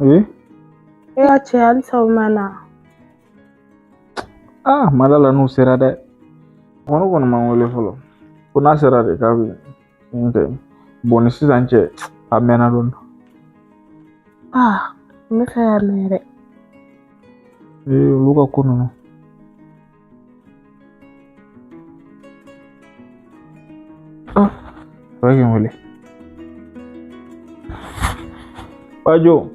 Oui. E ka cɛ halisa o ma na. Ah, ma d'a la n'u sera dɛ. Kɔni kɔni ma n wele fɔlɔ. Ko n'a sera de k'a bɛ n kɛ. Bon ni sisan cɛ a mɛnna dɔɔni. Ah, n bɛ fɛ ka mɛn yɛrɛ. Ee, olu ka ko ninnu. Ah, a bɛ k'i wele. Bajo.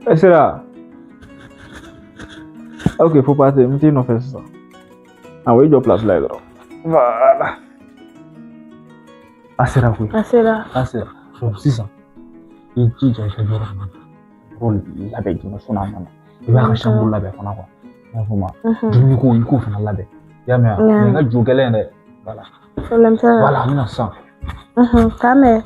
E sera. Ok, faut passer. N t'i nɔfɛ sisan. Awɔ, i jɔ place la yen dɔrɔn. Voilà. A sera koyi. A sera. A sera. Donc sisan, i jija i ka yɔrɔ yɔrɔ labɛn joona sɔnni a nana. I b'a ka chambre labɛn fana quoi. I y'a faamu. Dumuni ko i k'o fana labɛn. I y'a mɛn wa? Nin ka jo gɛlɛn dɛ. Voilà. Problème t'a la. Voilà, an bɛna sisan. K'an bɛn.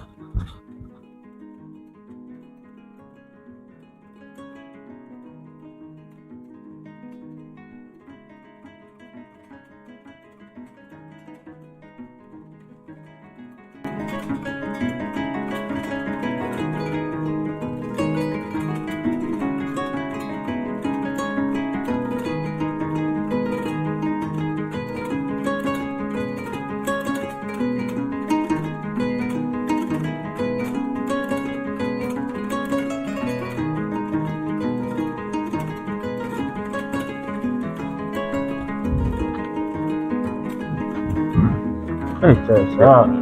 Cɛ cɛ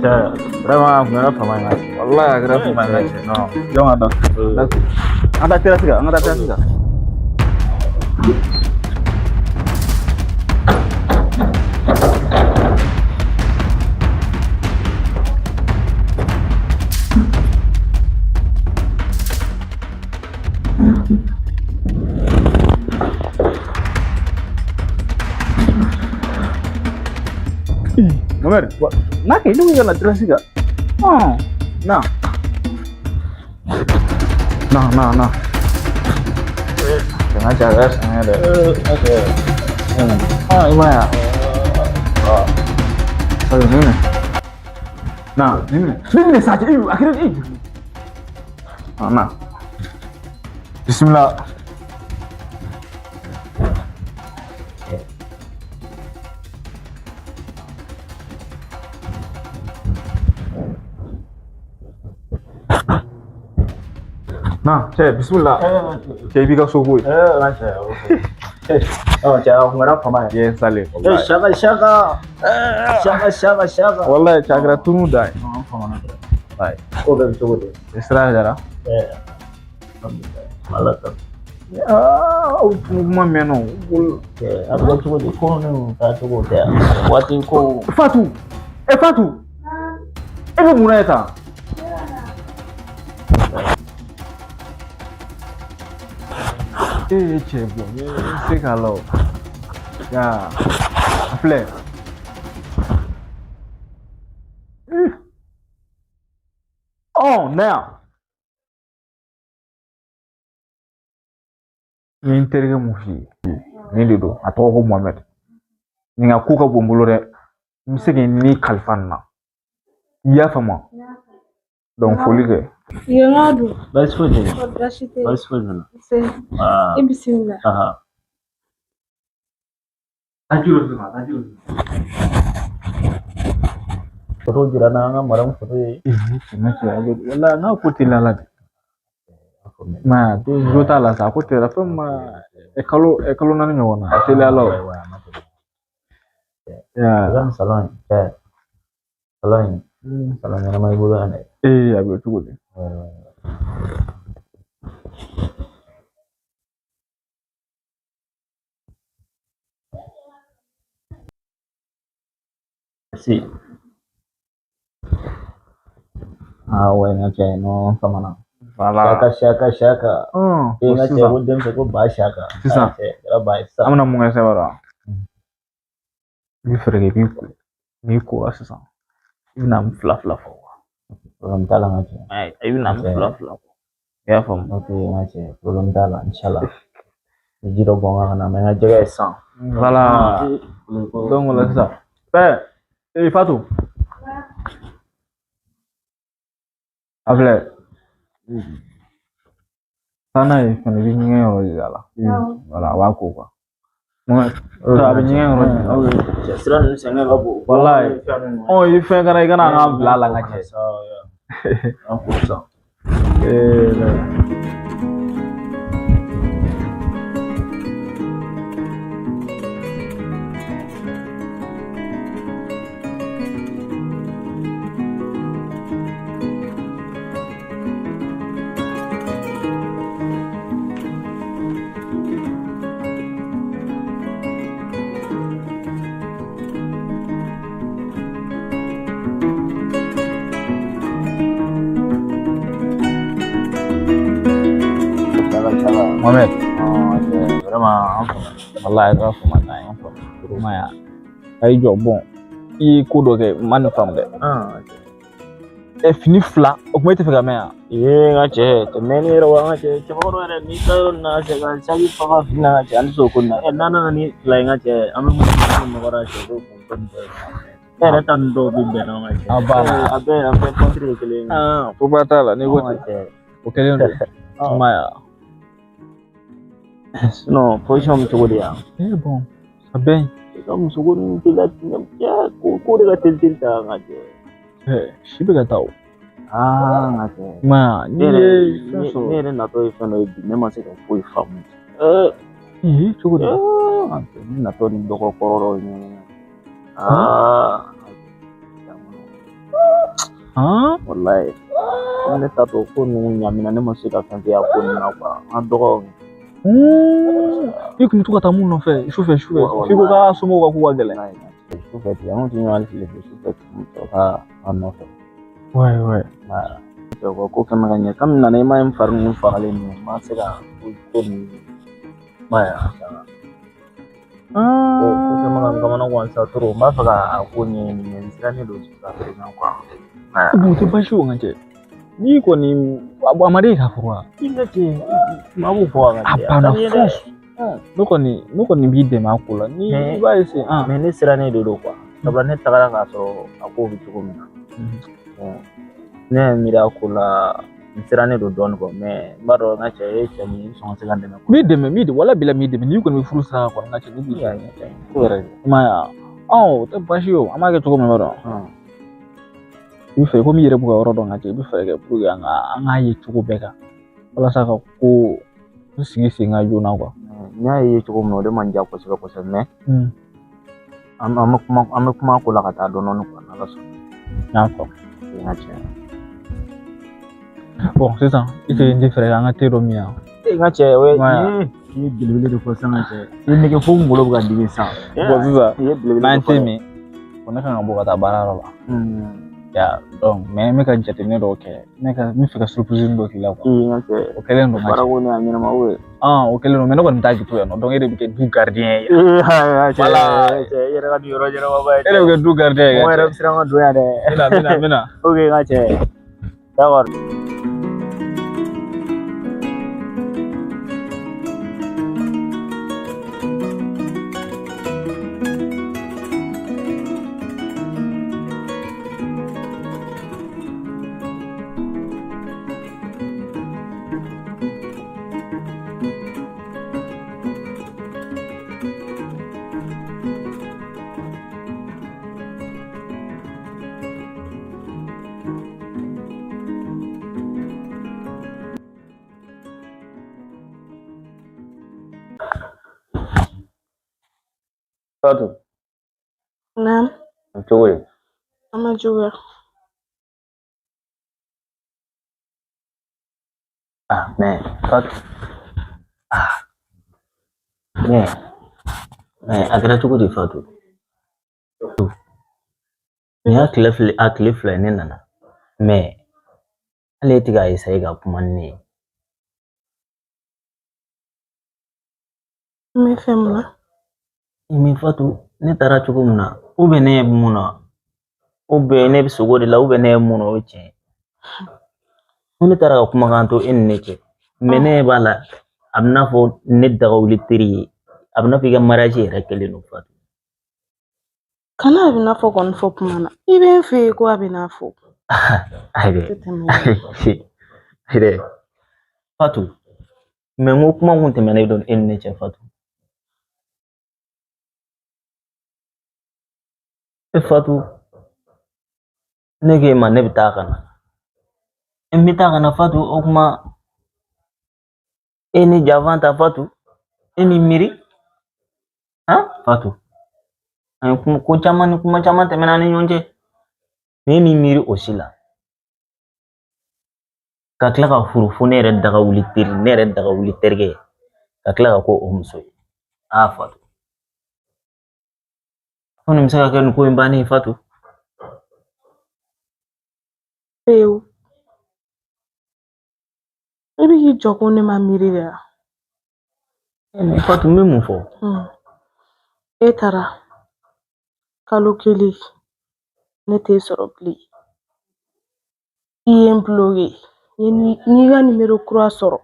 cɛ vraiment a kun kɛra fama ye n ka cɛ walahi a kɛra fama ye n ka cɛ non jɔn ka da an ka taa terrasse kan an ka taa terrasse kan. Mohamed, n'a kɛ ne ko i ka na terrasse kan. Na. Na, na, na. Jangan jaga sangat deh. Oke. Ah, i m'a ye wa? Ah, nin minɛ. Na, nin minɛ. Nin minɛ sa cɛ, a kɛra e. Ah, na. Bismillah. Na, cɛ, bismillah. Cɛ, i b'i ka so ko ye. Cɛ, a kun kɛra fama ye. Ye sale. Shaka shaka. Shaka shaka shaka. Wallahi, cɛ, a kɛra tunu da ye. Ko bɛɛ bɛ cogo di? Sira jara. Ala ta. Aa, aw tun kuma mɛn o. A bɛ kɛ cogo di? Ko ninnu taa cogo tɛ yan. Waati ko. Fatu, e Fatu, e bɛ mun na ye tan? E ye cɛ bɔ, n ye se k'a la o. Ya, a filɛ. Ɔ, na yan. N ye n terikɛ mun f'i ye nin de don a tɔgɔ ko Mohamɛd nin ka ko ka bon n bolo dɛ n bɛ se k'i ni kalifa nin na i y'a faamu donc foli kɛ. Yen ka don. Baasi foyi tɛ. Baasi tɛ. Baasi foyi tɛ. Nse. I bisimila. Foto jira n na an ka maramu foto ye. Wala n'a ko teliya la de. Ma jo t'a la sa a ko teliya fɛn ma kalo kalo 4 ɲɔgɔn na a teliya la o. Ya. Salon in cɛ salon in salon ɲɛnama i bolo yan dɛ. Ee a bɛ cogo di? Merci. Ah ouais, n ka cɛ non famana. Voilà. Shaka shaka shaka. Ee n ka cɛ ko denmisɛn ko ba shaka. Sisan. Cɛ kɛra ba ye sisan. An bɛna mun kɛ sisan b'a I bɛ fɛɛrɛ kɛ i b'i ko n'i kora sisan i bɛna n fila fila fɔ. Problème t'a la n ka cɛ. I bɛna n fila fila fɔ. I y'a faamu? Ok n ka cɛ problème t'a la inshallah. Ni ji dɔ bɔn n kan ka na mɛ n ka jɛgɛ ye sisan. Voilà. Donc o la sisan. Fɛn ee Fatu. A filɛ Taa n'a ye fɛnɛ, i bɛ ɲɛgɛn yɔrɔ yira a la. Wala, a b'a ko quoi. A bɛ ɲɛgɛn yɔrɔ yira. Cɛ, sira ninnu sɛgɛn ka bon. Walayi. Ɔ, i fɛn kana i kana an k'an bila a la n ka cɛ. An ko sisan. Ee. Mohamed. Vraiment, an fama. Wallahi, ka fama na an fama. Ma ya. Ayi jɔ, bon. I ye ko dɔ kɛ, n ma nin faamu dɛ. Ɛ, fini fila, o kuma e tɛ fɛ ka mɛn yan? Ee, n ka cɛ, cɛ mɛnni yɛrɛ wa, n ka cɛ, cɛbakɔrɔ yɛrɛ, n'i taa yɔrɔ nin na, cɛ, ka saki fa fa fini na, n ka cɛ, an tɛ se o ko nin na. Ɛ, n'a nana ni fila ye, n ka cɛ, an bɛ mun kɛ? Nɔgɔra cɛ, ko kun ko nin bɛɛ ye. E yɛrɛ ta nin dɔw bɛ bɛn na, n ka cɛ. A banna. A bɛɛ, a bɛɛ kɔntiri ye kelen ye. Ah, ko ba t'a la, n'i ko N ka ten. cɛ. O kɛlen don. Ma ya. Sinon, position bɛ cogo di yan? Eh bon, a bɛ yen. I ka muso ko ninnu teliya, cɛ, ko ko de ka teli teli ta, n ka cɛ. Eh, si bɛ ka taa o. Aa, n ka cɛ. Ma ya, n'i Ne yɛrɛ ye fɛn sɔrɔ. ne yɛrɛ natɔ ye fɛn dɔ ye bi, ne ma se ka foyi faamu. Ee. Ee, cogo di? Ee, ne natɔ ni dɔgɔkɔrɔ dɔ ye. Aa, Han? walayi. Ne tatɔ ko ninnu ɲamina, ne ma se ka fɛn f'i ye a ko ninnu na quoi. An ka dɔgɔ. I kun bɛ to ka taa mun nɔfɛ sufɛ sufɛ? F'i ko k'a somɔgɔw ka ko ka gɛlɛn. Sufɛ ten, an tun ɲɔgɔn tile fɛ sufɛ tun sɔrɔ ka an nɔfɛ. Ouais, ouais. Ko fɛn bɛ ka ɲɛ kami nana, i ma ye n fari ninnu fagalen don, n ma se ka ko ninnu. Ma ye ko ko fɛn bɛ ka n kamana gan sa trop, n b'a fɛ ka a ko ɲɛɲini, mais n sirannen don jusqu'à présent quoi. Bon, o tɛ baasi ye o, n ka cɛ. N'i kɔni a ma deli k'a fɔ wa? I ka cɛ, maa b'o fɔ a ka A cɛ. banna fonce. Ne kɔni b'i dɛmɛ a ko la. Ni i b'a essayer. Ah. Mais ne sirannen de don quoi. Sabula ne tagara k'a sɔrɔ a ko bɛ cogo min na. Ne ye miiri a ko la, n sirannen don dɔɔnin quoi, mais n b'a dɔn, n ka cɛ, e ye cɛ min ye, i bɛ sɔn ka se ka n dɛmɛ. N b'i dɛmɛ, n b'i dɛmɛ, wala bila n b'i dɛmɛ. N'i kɔni bɛ furu sira kan kɔni, n ka cɛ, ne b'i dɛmɛ. Ko yɛrɛ de. I m'a ye wa? Ɔn, o tɛ baasi ye o. An b'a kɛ cogo min na, i b'a dɔn. I bɛ fɛ komi i yɛrɛ b'u ka yɔrɔ dɔn, n ka cɛ, i bɛ fɛɛrɛ kɛ pour que an k'a ye cogo bɛɛ kan. Walasa ka ko n sigi sen kan joona quoi. N y'a ye cogo min na, o de man diya kosɛbɛ kosɛbɛ, mais an bɛ kuma a ko la ka taa dɔɔnin dɔɔnin quoi, n'Ala sɔnna. N y'a faamu. N ka cɛ. Bon, sisan i tɛ n tɛ fɛɛrɛ kɛ an ka te dɔ min yan. E, n ka cɛ, o ye Ouais. i ye belebele de fɔ sisan, n ka cɛ. I ye nege fo n kunkolo bɛ ka dimi sisan. Bon, sisan I ye belebele n'an de fɔ ye te dɛ. min, ko ne kan ka bɔ ka taa baarayɔrɔ la. Ya, donc mais n bɛ ka jateminɛ dɔw kɛ, n bɛ fɛ ka surprise dɔ k'i la quoi. Ee, n ka cɛ. O kɛlen don, n ka cɛ. Baara ko ne a ɲɛnama o ye. Ah, o kɛlen don, mais ne kɔni bɛ taa to yan nɔ, donc e de bɛ kɛ du gardien ye. Ee, cɛ, Voilà. cɛ, i yɛrɛ ka nin yɔrɔ ɲɛnama ye. E de bɛ kɛ du gardien ye. Mɔgɔ Ka yɛrɛ cɛ. bɛ siran ka don yan dɛ. N bɛna, n bɛna, n bɛna. Ok, n ka cɛ. D'accord. Fatou, Naam, cogo di? An ma juguya. Ah, mais Fatou. Ah, mais a kɛra cogo di, Fatou? Nin y'a tile fila, a tile fila ye ne nana. Mais hali e tɛ k'a essayer ka kuma ni ne ye. N bɛ fɛn mun na? Mais Fatou, ne taara cogo min na, ou bien ne ye mun na, ou bien ne bɛ sogo de la, ou bien ne ye mun na, o ye tiɲɛ ye. Ko ne taara ka kumakan to e ni ne cɛ. Mais ne ɲɛ b'a la, a bɛ n'a fɔ ne dagawuli teri ye. A bɛ n'a fɔ i ka mariage yɛrɛ kɛlen don, Fatou. Kana a bɛ n'a fɔ kɔni fɔ kuma na. I bɛ n fɛ yen ko a bɛ n'a fɔ. Ayi Tɛ tɛmɛ. dɛ. Yɛrɛ Fatu, mais n ko kuma kun tɛmɛna e dɔn e ni ne cɛ Fatu. E Fatu, ne k'e ma ne bɛ taa ka na. N bɛ taa ka na Fatu, o kuma e ni janfa ta Fatu, e ni miiri han Fatu. An ye kuma ko caman ni kuma caman tɛmɛna an ni ɲɔgɔn cɛ. Mais e m'i miiri o si la. Ka tila ka furu fo ne yɛrɛ daga wuli teri, ne yɛrɛ daga wuli terikɛ ye. Ka tila ka ko o muso ye. Aa Fatu. Ko nin bɛ se ka kɛ nin ko in bannen ye Fatu. Pewu. I bɛ k'i jɔ ko ne ma miiri de wa? Mais Fatu, n bɛ mun fɔ? E taara kalo kelen ne t'e sɔrɔ bilen. I ye n bloqué. N y'i ka nimero kura sɔrɔ.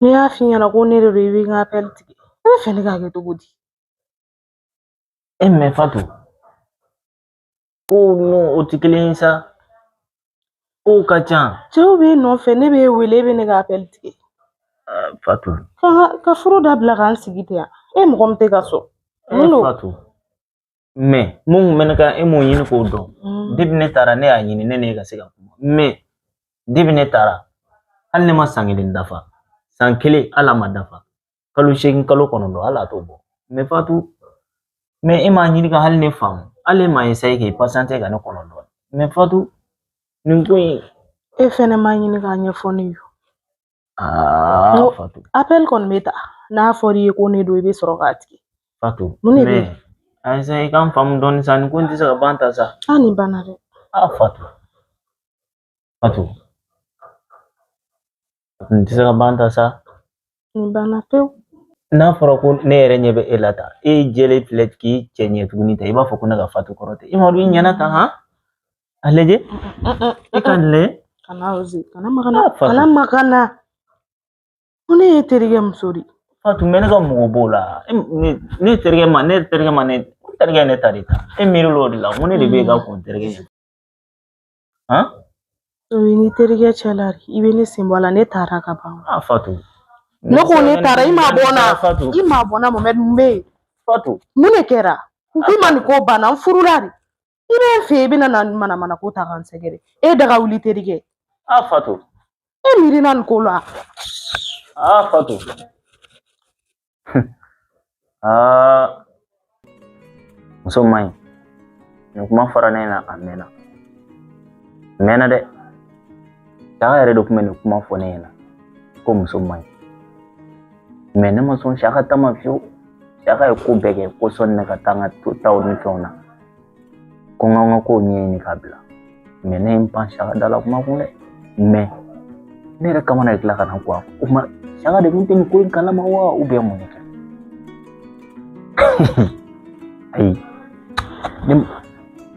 Ne y'a f'i ɲɛna ko ne de don, i bɛ n ka appel tigɛ. E bɛ fɛ ne k'a kɛ cogo di? E mais Fatu, ko n'o o tɛ kelen ye sa. Kow ka ca. Cɛw b'e nɔfɛ, ne b'e wele, e bɛ ne ka appel tigɛ. Fatu. Ka furu dabila k'an sigi ten yan. E mɔgɔ min tɛ ka sɔn. Mun don? Fatu. Mais mun kun bɛ ne kan, e m'o ɲini k'o dɔn. Depuis ne taara, ne y'a ɲini ne n'e ka se ka kuma. Mais depuis ne taara, hali ne ma san kelen dafa. San kelen hali a ma dafa. Kalo 8, kalo 9, hali a t'o bɔ. Mais Fatu, mais e m'a ɲini ka hali ne faamu. Hali e m'a essayer k'i patienter ka ne kɔnɔ dɔɔni. Mais Fatu, nin ko in. E fɛnɛ m'a ɲini k'a ɲɛfɔ ne ye. Aa Fatu. Appel kɔni bɛ ta. N'a fɔra i ye ko ne don, i bɛ sɔrɔ k'a tigɛ. Fatu. Mun de bɛ yen? A essayer i k'an faamu dɔɔni sa, nin ko in tɛ se ka ban tan sa. Ah, nin banna dɛ. Ah Fatu. Fatu. Nin tɛ se ka ban tan sa. Nin banna pewu. N'a fɔra ko ne yɛrɛ ɲɛ bɛ e la tan, e jɛlen filɛ k'i cɛ ɲɛ tuguni tan, i b'a fɔ ko ne ka Fatu kɔrɔ tɛ. I m'a dɔn i ɲɛna tan han? A lajɛ. I ka nin lajɛ. Kana oser, kana maga n na. Kana maga n na. Ko ne ye terikɛ muso de ye. Fatu, mais ne ka mɔgɔ b'o la. Ne terikɛ ma, ne terikɛ ma, ne terikɛ ye ne ta de ta. E miiri l'o de la, ko ne de bɛ e ka kɔn terikɛ ɲɛ. Han? O ye ni terikɛ cɛla de, i bɛ ne sen bɔ a la, ne taara ka ban. Ah Fatu. Ne ko ne taara, i ma bɔ n na. I ma bɔ n na, Mohamed, mun bɛ yen? Fatu. Mun de kɛra? N k'i ma nin ko banna, n furula de. I bɛ n fɛ yen, i bɛna na manamana ko ta k'an sɛgɛrɛ. E daga wuli terikɛ. Ah Fatu. E miirina nin ko la. Ah Fatu. Ah. Muso man ɲi. Nin kuma fɔra ne ɲɛna a mɛnna. A mɛnna dɛ. Saka yɛrɛ de tun bɛ nin kuma fɔ ne ɲɛna ko muso man ɲi. Mais ne ma sɔn Saka ta ma fiyewu. Saka ye ko bɛɛ kɛ ko sɔnni ne ka taa n ka taw ni fɛnw na. Ko n ka n ka kow ɲɛɲini k'a bila. Mais ne ye n pan Saka da la kuma kun dɛ. Mais ne yɛrɛ kamana de tila ka na kuwa. O kuma Saka de tun tɛ nin ko in kalama wa ou bien mun de kɛra? Ayi. Ne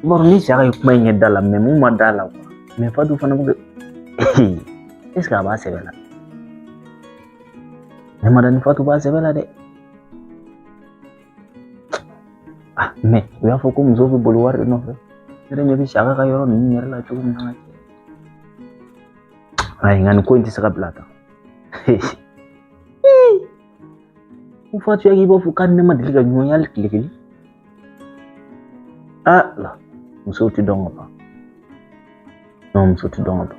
b'a dɔn ni Saka ye kuma in kɛ da la, mais mun ma da la kuwa. Mais Fatu fana bɛ est ce que a b'a sɛbɛ la? Ne ma da ni Fatu b'a sɛbɛ la dɛ. Ah, mais u y'a fɔ ko muso bɛ boli wari de nɔfɛ. Ne yɛrɛ ɲɛ bɛ Saka ka yɔrɔ ninnu yɛrɛ la cogo min na. Ayi, nka nin ko in tɛ se ka bila tan. Ko Fatu y'a k'i b'a fɔ k'a ni ne ma deli ka ɲɔgɔn ye hali tile kelen. Ah la, musow tɛ dɔn ka ban. Non, muso tɛ dɔn ka ban.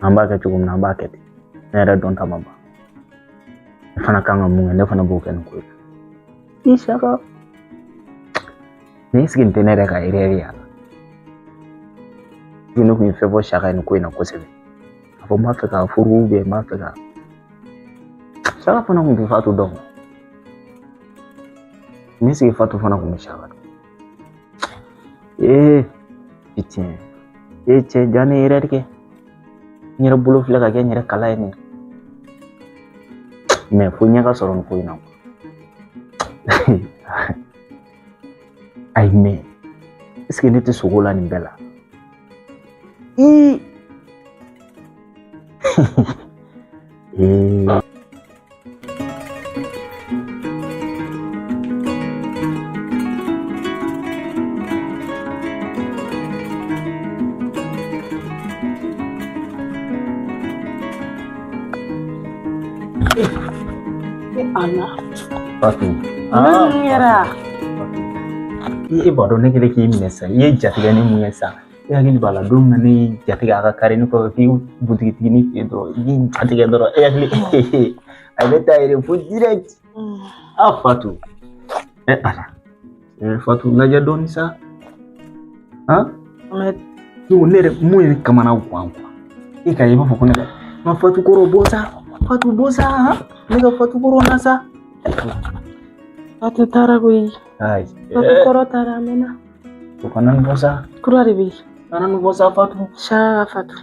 An b'a kɛ cogo min na, an b'a kɛ ten. Ne yɛrɛ dɔn ta ma ban. Ne fana kan ka mun kɛ, ne fana b'o kɛ nin ko in na. I Saka. Mais est ce que nin tɛ ne yɛrɛ ka erreur ye a la? Ne kun ye fɛn fɔ Saka ye nin ko in na kosɛbɛ. A fɔ n b'a fɛ k'a furu ou bien n b'a fɛ ka. Saka fana kun tɛ Fatu dɔn. Mais est ce que Fatu fana kun bɛ Saka dɔn? Ee, putain. Ee cɛ, ja ne erreur kɛ. N yɛrɛ bolo filɛ ka kɛ n yɛrɛ kala ye nin. Mais fo ɲɛ ka sɔrɔ nin ko in na. Ayi, mais est ce que ne tɛ sogo la nin bɛɛ la? Ii. Ee. Ala. Fatou. Ne ninnu yɛrɛ. I b'a dɔn ne kɛlen k'i minɛ sisan i ye jatigɛ ni mun ye sisan e hakili b'a la don min na ne y'i jatigɛ a ka kari ne kɔfɛ k'i butigitigi ni fɛ yen dɔrɔn i y'i jatigɛ dɔrɔn e hakili a bɛ taa yɛrɛ fo direct. A Fatou. E Ala. Fatou lajɛ dɔɔni sa. Han? Ne yɛrɛ mun ye ne kamana gan kuwa. E ka i b'a fɔ ko ne ka n ka Fatou kɔrɔ bɔ sa. Fatou bɔ sa han? Ne ka Fatou kɔrɔ na sa. Fatou taara koyi. Ayi. Fatou kɔrɔ taara a mɛnna. O kana nin fɔ sa. Kura de bɛ yen. Kana nin fɔ sa Fatou. Saka Fatou.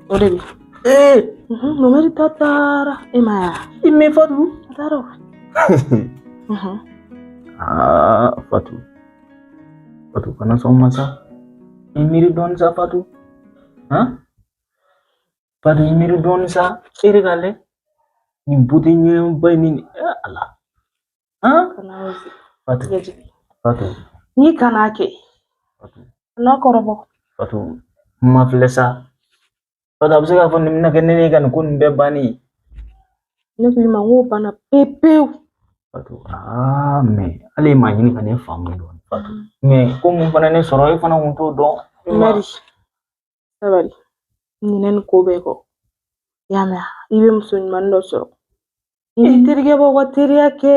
O de bɛ yen. Ee. Mohamed ta taara e ma ye wa? I mɛ Fatou? A taara o. Aa Fatou. Fatou kana sɔn ma sa. I miiri dɔɔni sa Fatou. Han? Fatou i miiri dɔɔni sa. E yɛrɛ k'a lajɛ. Nin beauté ɲɛnba in ni Ala. Han? Kana o Fatou. Fatou. N'i kana kɛ. Fatou. N'a kɔrɔbɔ. Fatou ma filɛ sa. Fatou a bɛ se k'a fɔ nin bɛna kɛ ne ne ka nin ko nin bɛɛ bannen ye. Ne ko i ma n k'o banna pewu pewu. Fatou aa mɛ hali e m'a ɲini ka ne faamu dɔɔni Fatou. Mɛ ko mun fana ne sɔrɔ e fana kun t'o dɔn. Mɛri sabali ɲinɛ nin ko bɛɛ kɔ. I y'a mɛn wa? I bɛ muso ɲuman dɔ sɔrɔ. I ni terikɛ b'aw ka teriya kɛ.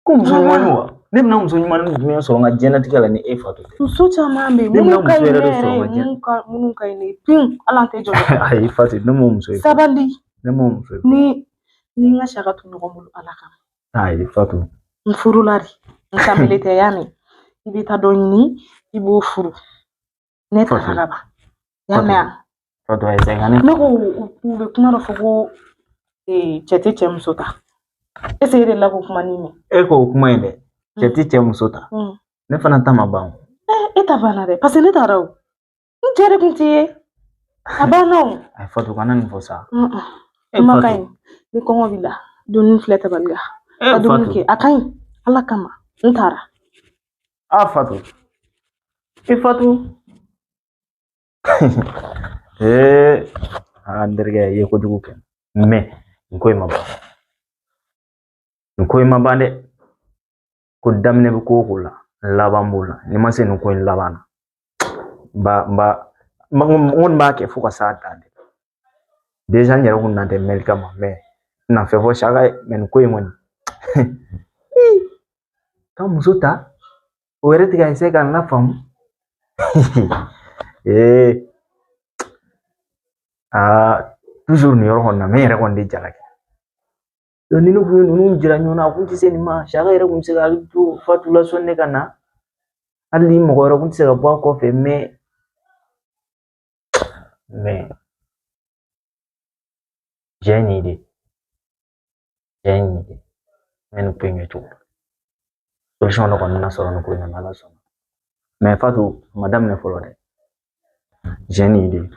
Ko muso ɲuman wa? Ne bɛna muso ɲuman jumɛn sɔrɔ n ka diɲɛlatigɛ la ni e Fatou tɛ? Muso caman bɛ yen Ne bɛna minnu ka muso ɲi yɛrɛ ne de yɛrɛ sɔrɔ n ye ka diɲɛ. minnu ka ɲi ne ye pewu hali an tɛ jɔ. Ayi Fatou ne m'o muso ye. Sabali. Ne m'o muso ye. Ni n ka Saka to ɲɔgɔn bolo Ala kama. Ayi Fatou. N furula de. N kamalen tɛ y'a mɛn. I bɛ taa dɔ ɲini i b'o furu. Ne taara ka ban. I y'a mɛn wa? Fatou a essayer ka ne. Ne ko u bɛ kuma dɔ fɔ ko cɛ tɛ cɛ muso ta. Est ce que e delila k'o kuma nin mɛn? E k'o kuma in dɛ. Cɛ tɛ cɛ muso ta. Ne fana ta ma ban o. E ta banna dɛ parce que ne taara o. N cɛ de kun t'i ye. A banna o. Ayi Fatou kana nin fɔ sa. Kuma ka ɲi. Ni kɔngɔ b'i la dumuni filɛ tabali la. Ka dumuni kɛ a ka ɲi Ala kama n taara. A Fatou. E Fatou. Ee aa n terikɛ i ye kojugu kɛ. Mɛ nin ko in ma ban. Nin ko in ma ban dɛ. Ko daminɛ bɛ ko o ko la laban b'o la. Ni ma se nin ko in laban na. N b'a n b'a n kɔni b'a kɛ fo ka s'a dan de. Déjà n yɛrɛ kun nan tɛ mɛli kama mɛ n na fɛn fɔ Saka ye mɛ nin ko in kɔni. Ka muso ta o yɛrɛ tɛ ka essayer ka n lafaamu. Ee aa toujours nin yɔrɔ kɔni na n bɛ n yɛrɛ kɔni de jalaki. Ni ne kun ye ninnu jira ɲɔgɔn na a kun tɛ se nin ma. Saka yɛrɛ kun bɛ se ka hakili to Fatou la sɔnni ne ka na. Hali ni mɔgɔ wɛrɛ kun tɛ se ka bɔ a kɔfɛ mɛ j'ai une idée. J'ai une idée. N bɛ nin ko in kɛ cogo. Solution dɔ kɔni bɛna sɔrɔ nin ko in na n'Ala sɔnna. Mɛ Fatou a ma daminɛ fɔlɔ dɛ. J'ai une idée.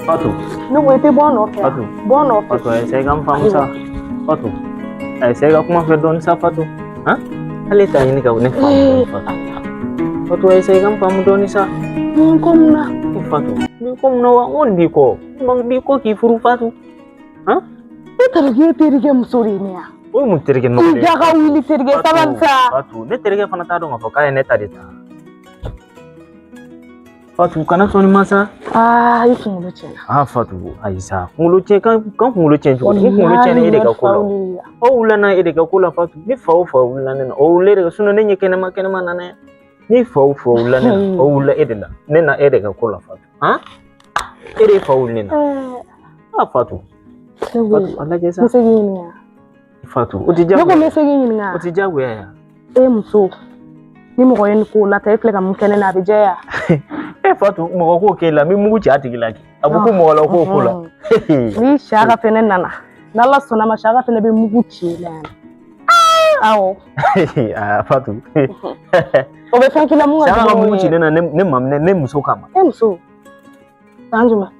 Fatou. Ne ko i tɛ bɔ a nɔfɛ. Fatou. Bɔ a nɔfɛ. Fatou a essayer ka n faamu sa. Fatou. A essayer ka kuma fɛ dɔɔni sa Fatou. Han? Hali e t'a ɲini ka ne faamu dɔɔni Fatou. Fatou a essayer ka n faamu dɔɔni sa. N ko mun na? E Fatou. N b'i kɔ mun na wa? N kɔni b'i kɔ. N b'i kɔ k'i furu Fatou. Han? E taara k'e terikɛ muso de ye ne ya. O ye mun terikɛ nɔgɔlen I da ka wuli terikɛ sabali sa. Fatou ne terikɛ fana t'a dɔn k'a fɔ k'a ye ne ta de ta. Fatou kana sɔn nin ma sa. Aa i kunkolo tiɲɛna. Aa Fatou ayi sa kunkolo tiɲɛ kan kunkolo tiɲɛ cogo di? N kunkolo tiɲɛna e de ka ko la. O wulila n'a e de ka ko la Fatou. Ni fa o fa wulila ne na o wulila e de ka sinɔn ne ɲɛ kɛnɛma kɛnɛma nana yan. Ni fa o fa wulila ne na o wulila e de la. Ne na e de ka ko la Fatou. Han? E de ye fa wuli ne na. Aa Fatou. Fatou a lajɛ sa. N bɛ se k'i ɲininka. Fatou o tɛ diyagoya. Ne ko n bɛ se k'i ɲininka. O tɛ diyagoya ya. E muso ni mɔgɔ ye nin ko la ta e filɛ ka mun kɛ ne na a bɛ jɛya. E Fatou mɔgɔ k'o k'e la n bɛ mugu ci a tigi la kɛ. A bɛ ko mɔgɔ la k'o ko la. Ni Saka fɛnɛ nana n'Ala sɔnna ma Saka fɛnɛ bɛ mugu ci e la yan. Awɔ. Aa Fatou. O bɛ fɛn k'i la mun ka Saka ka jugu n'o mugu ci ye. ne na, ne ma minɛ ne muso kama. E muso. San jumɛn?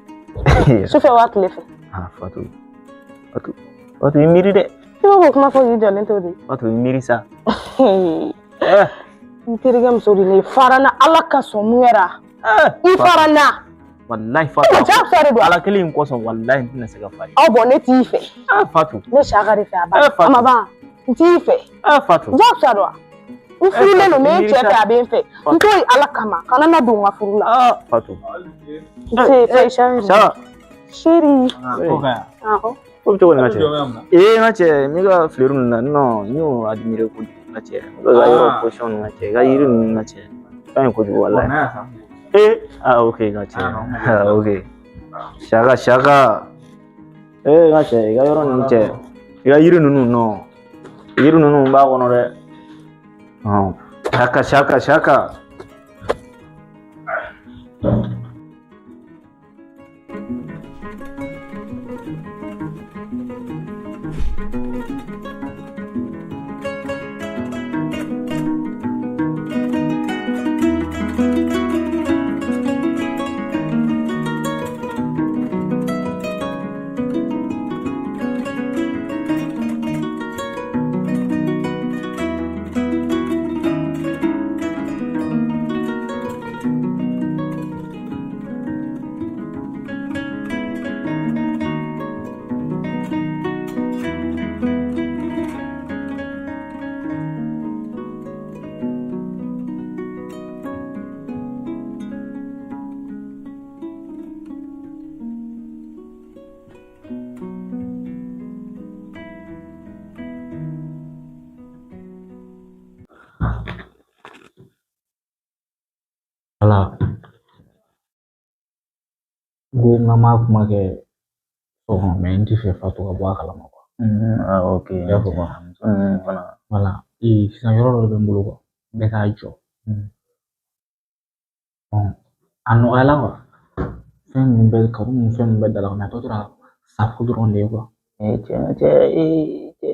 Sufɛ wa tile fɛ? Ah, Fatou. Fatou. Fatou, i miiri dɛ. I b'a k'o kuma fɔ k'i jɔlen to de. Fatou, i miiri sa. Eh, N terikɛ muso de ne fara n na Ala ka sɔn mun kɛra. eh. I fara n na. Wallahi E Fatou. jagosa de don. Ala kelen in kosɔn wallahi n tɛna se ka fari. Aw bɔn ne t'i fɛ. Ah, Fatou. Ne Saka de fɛ a Eh, ban. Fatou. A ma ban. N t'i fɛ. Ah, Fatou. Jagosa don wa? N furulen don, n bɛ n cɛ fɛ, a bɛ n fɛ. N t'o ye Ala kama. Kana na don n ka furu la. Ah, Fatou. N tɛ fɛ Saka. Saka. Chéri. Ko ka yan. Awɔ. Ko bɛ cogo di n ka cɛ? Ee, n ka cɛ, n bɛ ka fleur ninnu na, non, n y'o admirer kojugu n ka cɛ. N bɛ ka yɔrɔ position ninnu n ka cɛ, i ka yiri ninnu n ka cɛ. Ka ɲi kojugu wallahi. Eh, ah, ok, n ka cɛ. Ah, ok. Saka, Saka. Eh, n ka cɛ, i ka yɔrɔ ninnu cɛ. I ka yiri ninnu non. Yiri ninnu b'a kɔnɔ dɛ. Ɔn. Saka, Saka, Saka. Ala n ko n ka ma kuma kɛ so kɔnɔ mɛ n ti fɛ Fatou ka bɔ a kalama kuwa. Ah, ok. I y'a faamu wa? Muso ninnu fana. Wala ee sisan yɔrɔ dɔ de bɛ n bolo kuwa, n bɛ k'a jɔ. A nɔgɔyala kuwa. Fɛn ninnu bɛɛ kanu ninnu fɛn ninnu bɛɛ da la mɛ a tɔ tora safo dɔrɔn de ye kuwa. Eh, cɛ, cɛ, eh, cɛ,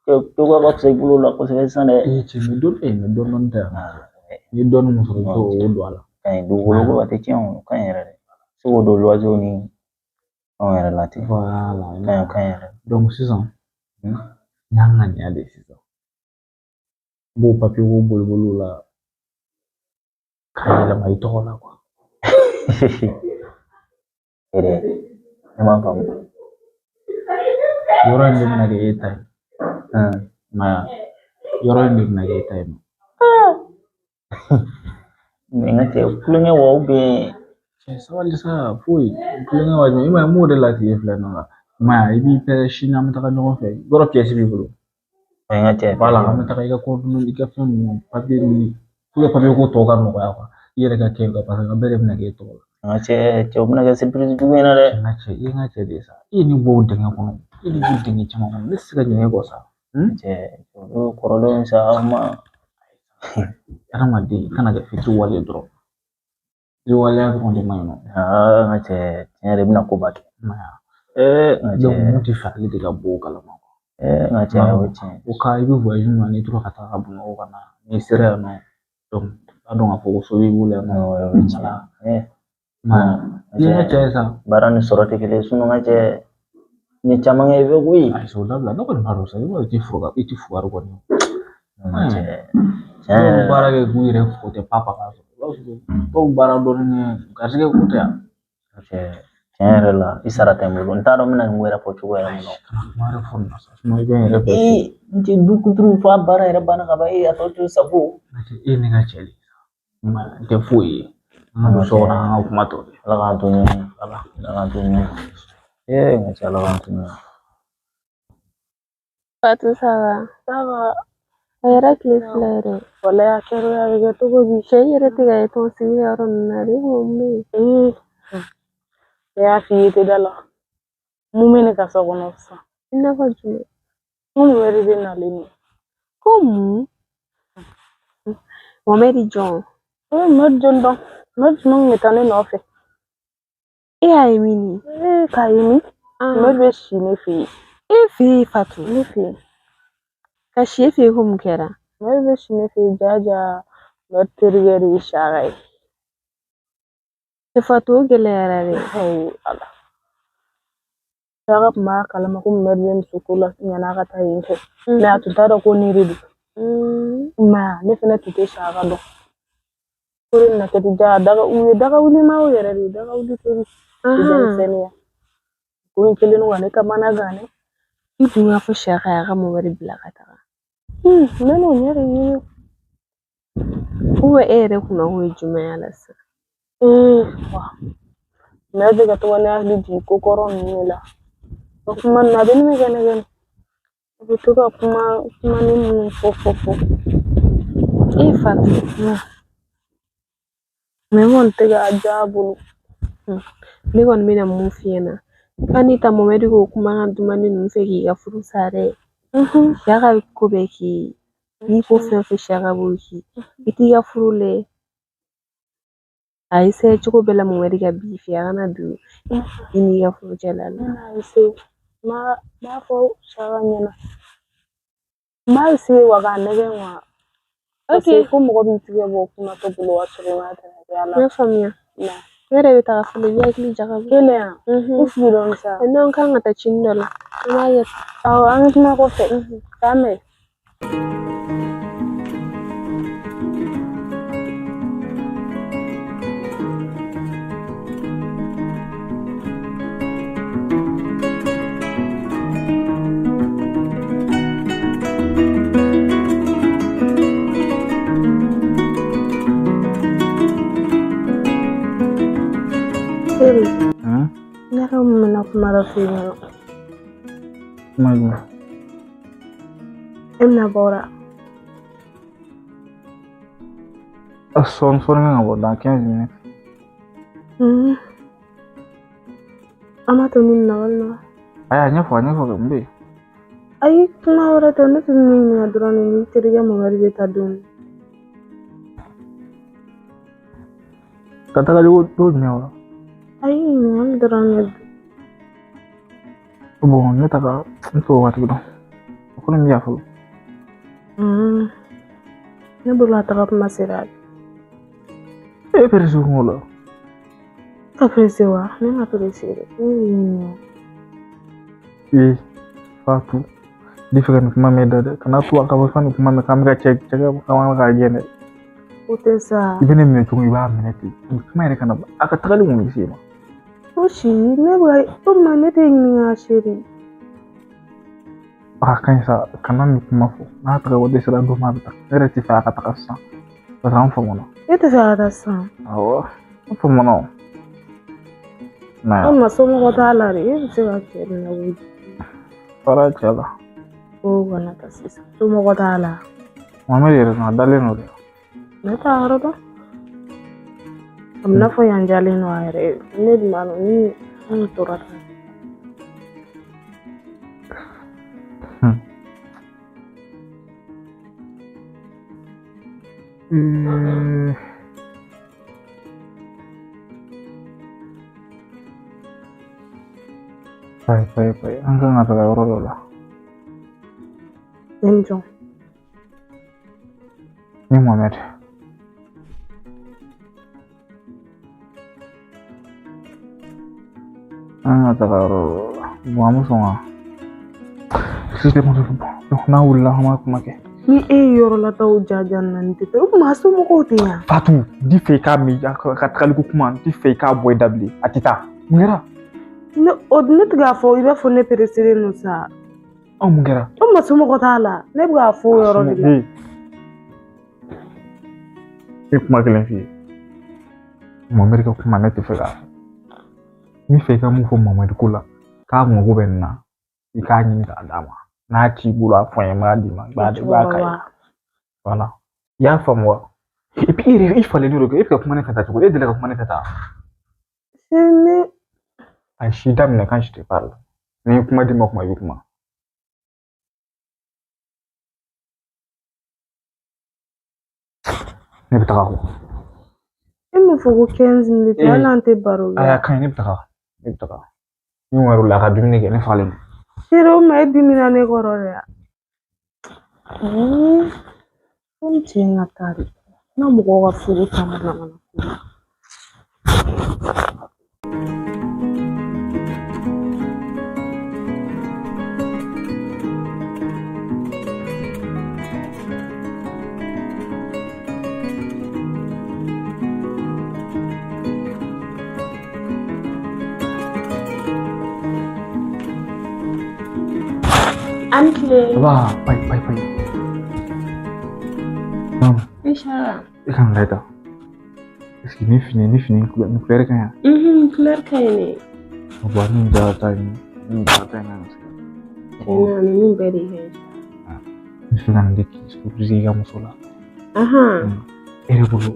cɛ, cogoya ka fisa i bolo la kosɛbɛ sisan dɛ. Ee cɛ, mɛ dɔɔni ee mɛ dɔɔni dɔɔni tɛ yan. N'i ye dɔɔni mun sɔrɔ i bɛ t'o don a la. Ka ɲi dugukolo ko a tɛ tiɲɛ o, ka ɲi yɛrɛ de. Se k'o don luwanzew ni fɛnw yɛrɛ la ten. Wala. Ka ɲi, ka ɲi yɛrɛ. Donc sisan n y'a ŋaniya de sisan. N b'o papiye ko boliboliw la k'a yɛlɛma i tɔgɔ la kuwa. Yɛrɛ, ne m'a faamu. Yɔrɔ in de bɛna kɛ e ta ye. I m'a ye wa? Yɔrɔ in de bɛna kɛ e ta ye. Mɛ n ka cɛ, kulonkɛ wa Cɛ sabali sa, foyi kulonkɛ wa jumɛn? I m'a ye n b'o de la tile filɛ nin na. I m'a ye i b'i pɛrɛn sini an bɛ taga ɲɔgɔn fɛ. Yɔrɔ pièce b'i bolo. N ka cɛ. Wala an bɛ taga i ka kɔdimi i ka fɛn ninnu papiye ninnu pour que papiye ko tɔ ka nɔgɔya kuwa. I yɛrɛ ka kɛ parce que a bɛɛ de bɛna kɛ e tɔgɔ la. N ka cɛ, cɛ, o bɛna kɛ surprise jugu in na dɛ. N ka cɛ, i ye n ka cɛ de ye sa. I ye ne bɔ o dingɛ kɔnɔ. I ye ne bɔ dingɛ caman kɔnɔ. Ne tɛ se ka ɲinɛ e kɔ sa. Cɛ, o kɔrɔlen sa, aw ma. Hadamaden i kana kɛ fitiriwale dɔrɔn. Fitiriwaleya dɔrɔn de man ɲi nɔ. Aa, n ka cɛ, tiɲɛ yɛrɛ i bɛna koba kɛ. I m'a ye wa? Ee, n ka cɛ. Donc mun tɛ fɛ ale de ka bɔ o kalama. Ee, n ka cɛ, o ye tiɲɛ. O ka i bɛ voyage min na n'i tora ka taga Bamakɔ ka na n'i sera yan nɔ donc i b'a dɔn k'a fɔ ko so b'i bolo yan nɔ. O ye tiɲɛ. Ee, I m'a ye wa? I ye n ka cɛ ye sa. Baara ni sɔrɔ tɛ kelen ye, sinon n ka cɛ, n ye caman kɛ i fɛ koyi. Ayi o dabila, ne kɔni b'a dɔn sa, i b'a dɔn i tɛ fugari i tɛ fugari kɔni. N ka cɛ, tiɲɛ Dɔw yɛrɛ bɛ la. baara kɛ k'u yɛrɛ fo tɛ pa pa k'a sɔrɔ. I b'a sɔrɔ dɔw baara dɔɔni kɛ garisɛgɛ ko tɛ yan. Cɛ, tiɲɛ yɛrɛ la, i sara tɛ n bolo. N t'a dɔn n bɛna nin ko yɛrɛ fɔ cogo yɛrɛ min na. Kana kuma wɛrɛ fɔ nin na sa, i bɛ n yɛrɛ fɛ. Ee, n cɛ du kuturu f'a baara yɛrɛ banna ka ban, ee, a tɔ to safo. E ye ne ka cɛ de ye. I m'a ye, n tɛ foyi ye. An ka don so kɔnɔ an ka kuma tɔ kɛ. Ala k'an to ɲɔgɔn ye. Ala k'an to ɲɔgɔn ye. Ee, n ka cɛ, Ala k'an to ɲɔgɔn ye. Fatou, ça va? Ça va. A yɛrɛ tile fila yɛrɛ. Walayi a kɛra a bɛ kɛ cogo di? Cɛ i yɛrɛ tɛ ka ye tɔn sigi yɔrɔ ninnu na de, e ko mun bɛ yen? Ee, ne y'a f'i ye i tɛ da la. Mun bɛ ne ka so kɔnɔ sisan? I n'a fɔ jumɛn? N ko Mohamɛdi de nalen don. Ko mun? Mohamɛdi jɔn? Ee, Mohamɛdi jɔn dɔn? Mohamɛdi jumɛn kun bɛ taa ne nɔfɛ? E y'a ye min ye? Ee, k'a ye min? Mohamɛdi bɛ si ne fɛ yen. E fɛ yen Fatou? Ne fɛ yen. Ka si e fɛ yen ko mun kɛra? Mohamɛdi bɛ si ne fɛ yen ja ja. Ne terikɛ de ye Saka ye. Cɛ Fatu, o gɛlɛyara dɛ. Ayi, Ala. Saka tun b'a kalama ko Mohamɛdi bɛ muso ko la yan'a ka taa yen fɛ. Mais a tun t'a dɔn ko ne de don. I m'a ye, ne fɛnɛ tun tɛ Saka dɔn. Ko de nana kɛ ten, ja daga u ye daga wulimaw yɛrɛ de ye, daga wuli teri. Denmisɛnninya. Ko in kɛlen don ka ne kamana gan dɛ. I tun y'a fɔ Saka ye a ka Mohamɛdi bila ka taga. Ne n'o ɲɛ de ɲini. Ou e yɛrɛ kunnako ye jumɛn y'a la sisan? Ee, wa. Ne bɛ ka to ka ne hakili jigin ko kɔrɔ ninnu de la. O kuma ninnu a bɛ ne kɛ ne kɛ. A bɛ to ka kuma kuma ni minnu fɔ fɔ fɔ. E Fatu. Mais n kɔni tɛ k'a diya a bolo. Ne kɔni bɛna mun f'i ɲɛna, kan'i ta Mohamɛdi k'o kumakan dumanni ninnu fɛ k'i ka furu sa dɛ. Saka bɛ ko bɛɛ k'i ye. N'i ko fɛn o fɛn, Saka b'o k'i ye. I t'i ka furu lajɛ. A essayer cogo bɛɛ la Mohamɛdi ka b'i fɛ, a kana don i n'i ka furu cɛla la. N bɛna essayer. N b'a fɔ Saka ɲɛna. N b'a essayer wa k'a nɛgɛn wa. Parce que ko mɔgɔ b'i tigɛ bɔ kumatɔ bolo ka sɔrɔ i m'a tɛmɛ a la. N y'a faamuya. Ne yɛrɛ bɛ taga fɔlɔ, i b'i hakili jagabɔ. Kelen yan. I sigi dɔɔni sa. N'an kan ka taa cini dɔ la, an b'a kɛ. Awɔ, an bɛ kuma kɔfɛ. K'an bɛn. Seri, ne ka mun bɛna kuma dɔ f'i ɲɛna. Kuma jumɛn? E bɛna bɔ la. Sɔɔni sɔɔni kan ka bɔ dans 15 minutes. An b'a to min na walima. Ayi, a ɲɛfɔ, a ɲɛfɔ kɛ, mun bɛ yen? Ayi, kuma wɛrɛ tɛ, ne tun bɛ min ɲininka dɔrɔn de, ni terikɛ Mohamɛdi bɛ taa don min. Ka taga cogo jumɛn wa? Ayi, ɲininkali dɔrɔn de don. Bon, ne taga n t'o waati dɔn. O kɔni bɛ yan fɔlɔ. Ne bolo a taga kuma sera. E pressé kun la. Ka pressé wa? Ne ma pressé dɛ. Ne y'i ɲininka. Ee, Fatu, n tɛ fɛ ka nin kuma mɛn da dɛ. Kana to a ka fɔ nin kuma mɛn k'an bɛ ka cɛ cɛ k'an bɛ k'a gɛn dɛ. O tɛ sa. I bɛ ne minɛ cogo min, i b'a minɛ ten. Nin kuma yɛrɛ kana a ka tagali mun bɛ se i ma. O si, ne bɛ o tuma ne tɛ ɲininka seri. A ka ɲi sa, kana nin kuma fɔ. N'a taga waati sera don min a bɛ taa. Ne yɛrɛ tɛ fɛ a ka taga sisan. Parce que an famana. E tɛ fɛ a ka taa sisan? Awɔ, an famana o. An ma somɔgɔ t'a la de, e bɛ se ka cɛ de lawuli. Fara cɛ la. Ko kana taa sisan. Somɔgɔ t'a la. Mohamɛdi yɛrɛ a dalen don dɛ. Ne t'a yɔrɔ dɔn. A bɛ n'a fɔ yan jalen don a yɛrɛ ye. Ne dun b'a dɔn ni n tora tan. Ayi, ayi, ayi, an kan ka taga yɔrɔ dɔ la. Ne ni jɔn? Ni Mohamɛdi. An ka taga yɔrɔ dɔ la. Bon, an bɛ sɔn ka. Sisan bon, n'a wulila an b'a kuma kɛ. Ni e ye yɔrɔ lataw jaja na nin tɛ o tuma somɔgɔw tɛ yan. Fatu, n t'i fɛ i k'a mɛn ka tagali ko kuma, n t'i fɛ i k'a bɔ i da bilen. A tɛ taa. Mun kɛra? Ne o ne tɛ k'a fɔ i b'a fɔ ne pereselen don sa. Ɔ, mun kɛra? O ma somɔgɔ t'a la. Ne bɛ k'a fɔ o yɔrɔ de la. Ne ye kuma kelen f'i ye. Mohamɛdi ka kuma ne tɛ fɛ k'a fɔ. N bɛ fɛ i ka mun fɔ Mohamɛdi ko la, k'a mago bɛ nin na, i k'a ɲini k'a d'a ma. N'a t'i bolo a fɔ n ye, n b'a d'i ma. I b'a k'a ye. Voilà. I y'a faamu wa? Et puis i yɛrɛ i falen don, e bɛ ka kuma ne fɛ tan cogo di? E delila ka kuma ne fɛ tan? Ne. A si daminɛ quand je te parle. Ni n ye kuma d'i ma kuma, i bɛ kuma. Ne bɛ taga ko. E m'o fɔ ko 15 minutes, hali an tɛ baro kɛ. Ayi, a ka ɲi, ne bɛ taga. Ne bɛ taga. Ni wari la a ka dumuni kɛ, ne fagalen don. Seri, o ma e dimina ne kɔrɔ dɛ. Ko n cɛ in ka taa de. N ka mɔgɔw ka furu ta mana mana ko la. A ni tile. Ba, payi payi payi. Mamu, Inshallah. e ka nin lajɛ tan. Est ce que nin fini nin fini nin couleur ka ɲi wa? Couleur ka ɲi ne. Bon, nin ja ta in nin ja ta in ka ɲi. Tiɲɛna ninnu bɛɛ de ka ɲi. N bɛ fɛ ka nin de k'i surprise i ka muso la. Ahan. E yɛrɛ bolo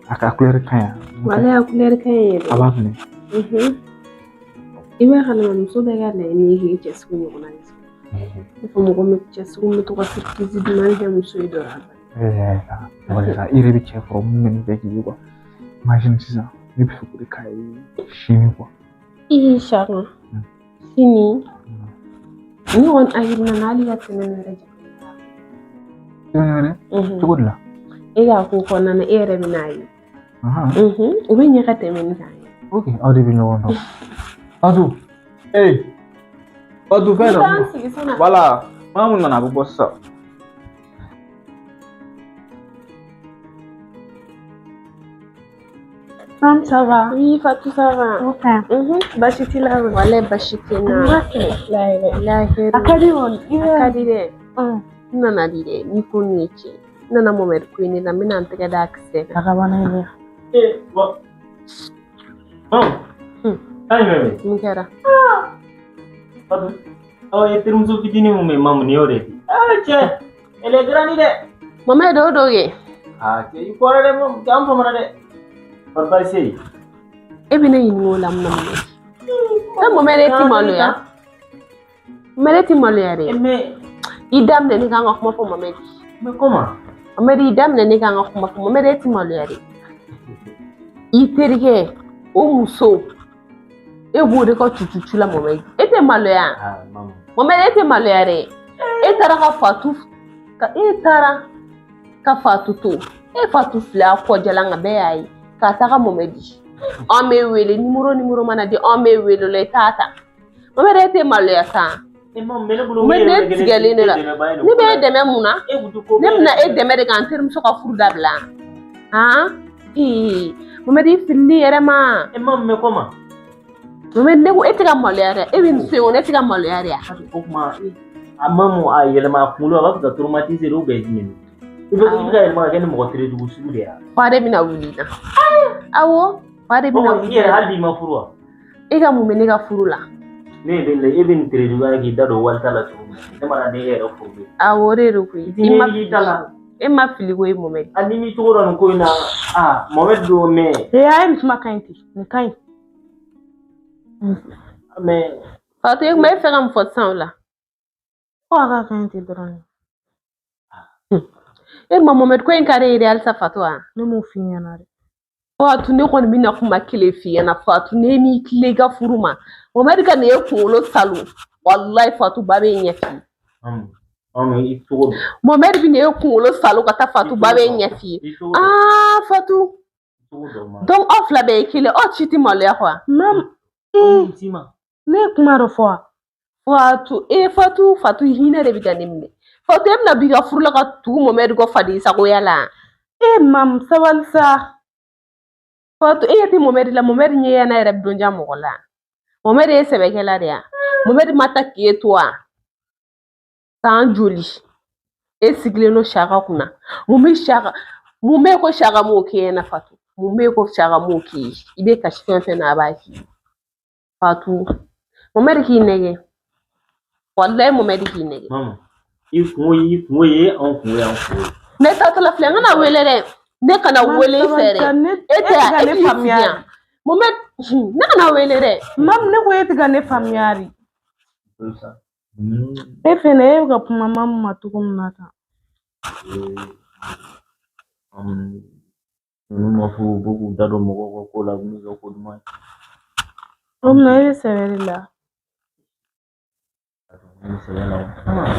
a ka couleur ka ɲi wa? Walayi a couleur ka ɲi yɛrɛ. A b'a minɛ. I b'a kalama muso bɛɛ ka laɲini ye k'i cɛ sugu ɲɔgɔnna de sɔrɔ. I fɔ mɔgɔ min cɛ sugu min bɛ to ka surprise duman kɛ muso ye dɔrɔn. I yɛrɛ bɛ cɛ kɔrɔ mun bɛ nin bɛɛ k'i ye quoi. Imagine sisan ne bɛ fɛ k'o de k'a ye sini quoi. Ii Saka, sini ne kɔni hakilina na hali ka tɛmɛ nin yɛrɛ jateminɛ. Tɛmɛ wɛrɛ cogo di la? E k'a ko kɔnɔna na e yɛrɛ bɛ n'a ye. O bɛ ɲɛ ka tɛmɛ nin kan. Ok, aw de bɛ ɲɔgɔn dɔn. Fatou, ee Fatou fɛn dɔ. Voilà, maa mun nana a bɛ bɔ sisan. Femme, ça va? Oui, Fatou, ça va. Ok. Baasi t'i la? Walayi baasi tɛ n na. Lahɛrɛ. A ka di kɔni. A ka di dɛ. N nana di dɛ, ni ko nin ye tiɲɛ. N nana Mohamed ko in de la, n bɛna n tɛgɛ d'a kisɛ kan. A ka bana in dɛ. Ee, bon. Mamu, kan jumɛn bɛ yen? Mun kɛra? Fatou, aw ye terimuso fitinin mun bɛ yen Mamu, nin y'o de ye. Ah cɛ, elle est grande dɛ. Mohamed o don kɛ. Ah cɛ, i kɔrɔ dɛ Mamu, an famana dɛ. Kɔri baasi tɛ yen? E bɛ ne ɲininka o la mun na Mohamed? E Mohamed e ti maloya? Mohamed e ti maloya dɛ. Mais I daminɛ ne kan ka kuma fɔ Mohamed. Mais comment? Mohamed i daminɛ ne kan ka kuma fɔ Mohamed e ti maloya dɛ. I terikɛ o muso e b'o de ka cucucu la Mohamed. E tɛ maloya? Ah Mamu. Mohamed e tɛ maloya dɛ. E taara ka Fatou ka e taara ka Fatou to. E Fatou filɛ a kɔ jalan kan bɛɛ y'a ye. K'a taga Mohamed. An bɛ wele numéro mana di an bɛ wele o la i t'a ta. Mohamed e tɛ maloya sa. Mohamed ne tigɛlen de la. Ne bɛ e dɛmɛ mun na? Ne bɛna e dɛmɛ de ka n terimuso ka furu dabila. Han? Ee Mohamed i filili yɛrɛ ma. E Mamu mais comment? Mohamed ne ko e tɛ ka maloya dɛ. E bɛ nin so in kɔnɔ e tɛ ka maloya de. O tuma a Mamu a yɛlɛma a kunkolo a b'a fɛ ka traumatiser ou bien jumɛn? I bɛ ka yɛlɛma ka kɛ ni mɔgɔ terejugu sugu de ye. Fa de bɛna wuli i na. Awɔ, fa de bɛna wuli. I yɛrɛ hali n'i ma furu wa? E ka mun bɛ ne ka furu la? Ne bɛ e bɛ nin terejuguya k'i da don walita la cogo min na, ne mana ne e yɛrɛ furu. Awɔ, o de don koyi. I ma fili la. E ma fili koyi Mohamed. A ni m'i cogo dɔn nin ko in na, aa Mohamed don mais. Ee a ye nin kuma ka ɲi ten, nin ka ɲi. Mais. Fatou e kuma e fɛ ka mun fɔ sisan o la? Ko a ka ka ɲi ten dɔrɔn. E ma Mohamed ko in ka di e ye dɛ halisa Fatou wa? Ne m'o f'i ɲɛna dɛ. Fatou ne kɔni bɛna kuma kelen f'i ɲɛna Fatou ne m'i tilen i ka furu ma. Mohamed ka nin e kunkolo salo. Walayi Fatou ba bɛ ɲɛ f'i ye. I cogo dɔn. Mohamed bɛ e kunkolo salo ka taa Fatou ba bɛ ɲɛ f'i ye. Aa Fatou. Donc aw fila bɛɛ ye kelen, aw si tɛ maloya quoi. Mamu ne ye kuma dɔ fɔ wa? Fatou e Fatou Fatou hinɛ de bɛ ka ne minɛ. Fatou e bɛna b'i ka furu la ka tugu Mohamed kɔ faden sagoya la. E Mamu sabali sa. Fatou e ɲɛ tɛ Mohamed la, Mohamed ɲɛ yana yɛrɛ bɛ don ja mɔgɔ la. Mohamed ye sɛbɛkɛla de ya. Mohamed ma taa k'e to wa? San joli e sigilen don Saka kunna. Mun bɛ Saka mun bɛ ko Saka m'o k'e ɲɛna Fatou? Mun bɛ ko Saka m'o k'i ye? I bɛ kasi fɛn fɛn na a b'a k'i ye. Fatou Mohamed k'i nɛgɛ. Walayi Mohamed k'i nɛgɛ. Mamu i kungo y'i kungo ye, anw kungo y'an kungo ye. Ne taatɔla filɛ n kana wele dɛ. Ne kana wele i fɛ dɛ. E tɛ yan, e ne k'i sigi yan. Mohamed ne kana wele dɛ. Mamu ne ko e tɛ ka ne faamuya de. E fɛnɛ e bɛ ka kuma Mamu ma cogo min na tan. Ninnu ma furu u bɛ k'u da don mɔgɔw ka ko la u n'u ka ko duman. O tuma e bɛ sɛbɛ de la. Ne bɛ sɛbɛ la o.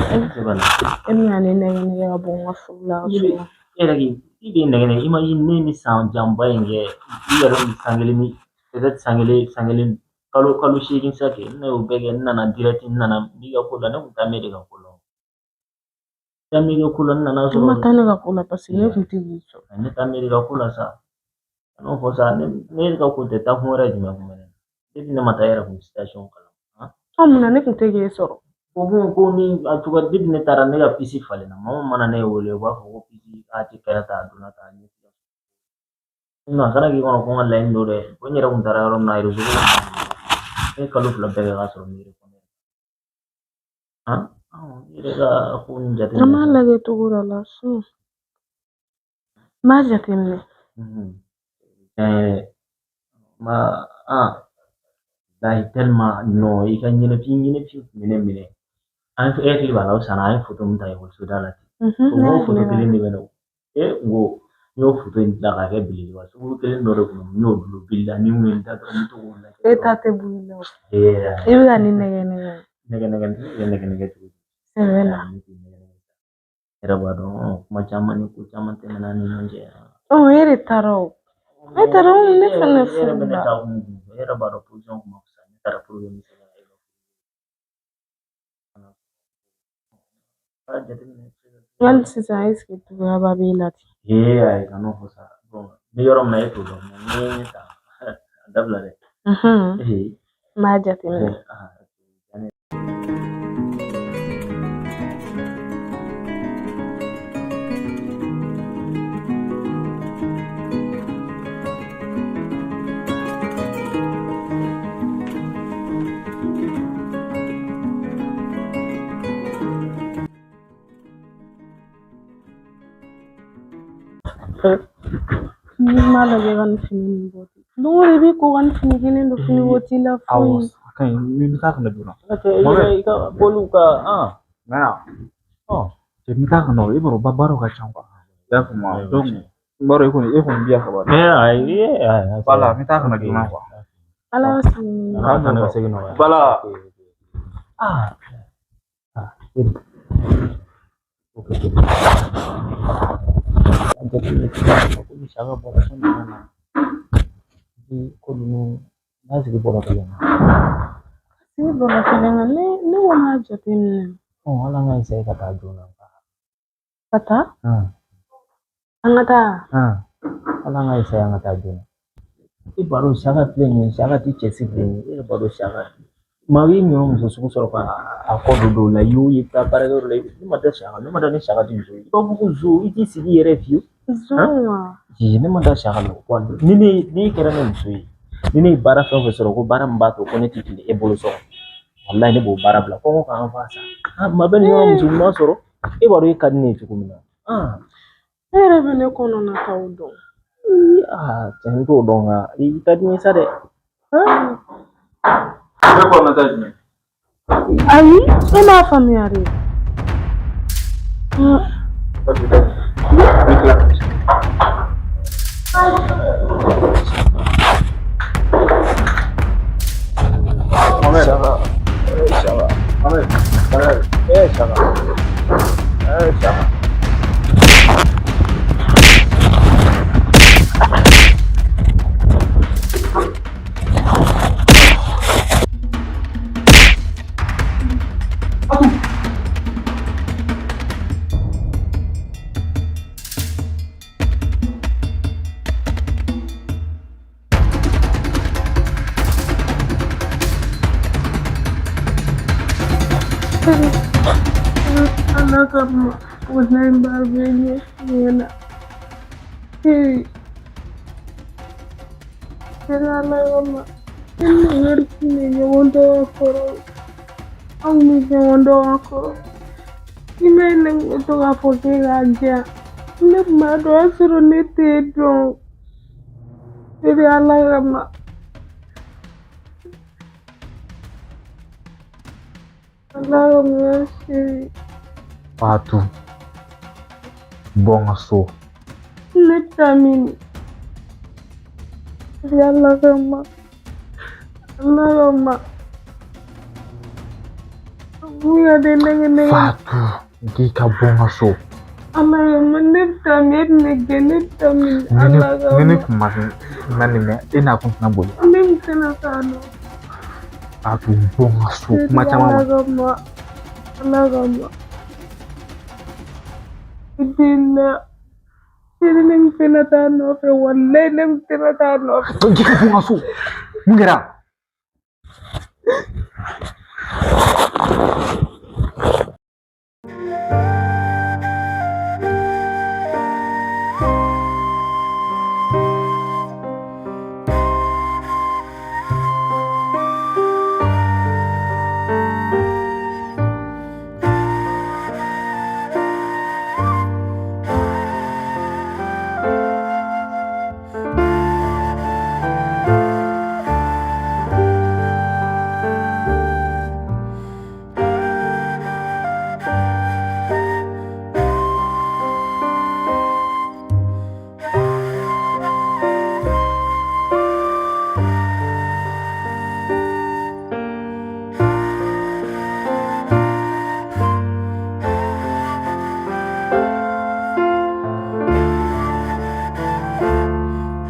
Ne bɛ sɛbɛ la. E bɛna ne nɛgɛ nɛgɛ ka bɔ n ka furu la ka so. E yɛrɛ k'i i b'i nɛgɛ nɛgɛ, imagine ne ni san janba in kɛ, i yɛrɛ ni san kelen ni peut-être san kelen, san kelen kalo 8 sa kɛ, ne y'o bɛɛ kɛ, n nana direct, n nana n'i ka ko la, ne kun taa m'e de ka ko la. Taa m'e ka ko la, n nana I ma sɔrɔ taa ne ka ko la paseke ne kun tɛ k'i sɔrɔ. Ne taa m'e de ka ko la sa. Kan'o fɔ sa, ne ka ko tɛ taa kun wɛrɛ jumɛn kun bɛ ne na. Depuis ne ma taa e yɛrɛ kun situation kalama. Ɔ mun na ne kun tɛ k'e sɔrɔ? Ko kun ko ni a cogo depuis ne taara ne ka puce falenna, maa min mana ne wele u b'a fɔ ko puce a ti kɛra tan, a donna tan, a ɲɛ. A kana k'i kɔnɔ ko n ka laɲini don dɛ, ko n yɛrɛ kun taara yɔrɔ min na réseau ko ne ye kalo 2 bɛɛ kɛ k'a sɔrɔ n yɛrɛ kɔnɔ. Han? I yɛrɛ ka ko nin jateminɛ. An b'a lajɛ cogo dɔ la sinon. N b'a jateminɛ. Ma lahi tellement non i ka ɲɛnafin tun bɛ ne minɛ. An e hakili b'a la o sanna an ye foto min ta ekɔliso da la ten. Ne O foto hakili b'a kelen la. de bɛ ne e n ko n y'o foto in dilan k'a kɛ belebeleba sugu kelen dɔ de kun n y'o dulon bili la ni n ye n da dɔrɔn n bɛ to k'o lajɛ. E ta tɛ bɔ i la o. I bɛ ka ne nɛgɛ nɛgɛ. Nɛgɛ nɛgɛ nɛgɛ nɛgɛ cogo di? Sɛbɛ la. Ne t'i nɛgɛ nɛgɛ. E yɛrɛ b'a dɔn kuma caman ni ko caman tɛmɛna an ni ɲɔgɔn cɛ. Ɔ e de taara o. Ne taara o ne fɛnɛ E yɛrɛ bɛ furu ne la. ta kun e yɛrɛ b'a dɔn position kun ma fisa ne taara pour que n bɛ se ka e ka jateminɛ. Hali sisan est ce que juguyaba b'e la ten? Ee ayi kan'o fɔ sa. Bon n bɛ yɔrɔ min na e t'o dɔn mais n'i ye ne ta a dabila dɛ. N b'a jateminɛ. N'i m'a lajɛ ka nin fini ninnu bɔ ten. Don o don i b'i ko ka nin fini kelen don fini ko t'i la Awɔ, foyi. a ka ɲi, n bɛ taa ka na joona. I ka bɔliw ka Mɛ cɛ n bɛ taa ka na i b'a dɔn baaraw ka ca quoi. I y'a faamu donc n b'a dɔn e kɔni bi yan ka ban. Ayi ayi. Voilà, n bɛ taa ka na joona quoi. Ala y'a sigi. Ala ka ne segin nɔgɔya. Voilà. Jateminɛ komi Saka bɔra fɛn jumɛn na ni ko ninnu n'a sigi bɔra kelen na. Ne bɔra kelen na ne ko n b'a jateminɛ. Hali an ka ka taa joona. Ka taa? An ka taa? Hali an ka an ka taa joona. I b'a dɔn Saka filɛ nin ye, Saka ti cɛsiri filɛ nin ye, e yɛrɛ b'a dɔn Saka. Maa b'i ɲɔ muso sugu sɔrɔ ka a kɔ don dɔw la, i y'o ye taa baarakɛyɔrɔ la, ne ma da Saka, ne ma da ni Saka ti muso ye. I b'a fɔ ko zo, i t'i sigi yɛrɛ fiyewu. Zon wa? Ne ma da Saka la. Wa ni ne n'i kɛra ne muso ye, ni ne ye baara fɛn o fɛn sɔrɔ ko baara min b'a to ko ne tɛ tile e bolo sɔrɔ, walahi ne b'o baara bila kɔngɔ k'an fa sa. Maa bɛɛ ni ɲɔgɔn muso ɲuman sɔrɔ, e b'a dɔn e ka di ne ye cogo min na. E yɛrɛ bɛ ne kɔnɔna taw dɔn. Cɛ n t'o dɔn nka i ka di n ye sa dɛ. Ne kɔnɔna ta jumɛn? Ayi, e m'a faamuya de. N bɛ tila ka Mohamed. Saka, Saka, Mohamed. Saka, Saka. Ala kama wallahi n b'a bɛɛ ɲɛ ɲɛna. Ala kama ne ni Mohamed tun bɛ ɲɔgɔn dɔn ka kɔrɔ. An kun bɛ ɲɔgɔn dɔn ka kɔrɔ. I ma ye ne kun bɛ to k'a fɔ k'e k'a diyan. Ne kun b'a dɔn o y'a sɔrɔ ne t'e dɔn. Bébé Ala kama. Ala kama chérie. Fatou, bɔ n ka so. Ne bɛ taa min? Ala kama. Ala kama. Mun ka di nɛgɛ nɛgɛ. Fatou, n k'i ka bɔ n ka so. Ala kama ne bɛ taa min, e bɛ ne gɛn, ne bɛ taa min? Ala Ni ne kama. kun ma na nin mɛn, e n'a kun tɛna boli. Ne tun tɛna taa nɔ. A tun bɔ n ka so kuma caman Ala ma. kama. Ala kama. I den na. Sini ne tun tɛna taa nɔfɛ, walayi ne tun tɛna taa nɔfɛ. K'i ka bɔ n ka so. Mun kɛra?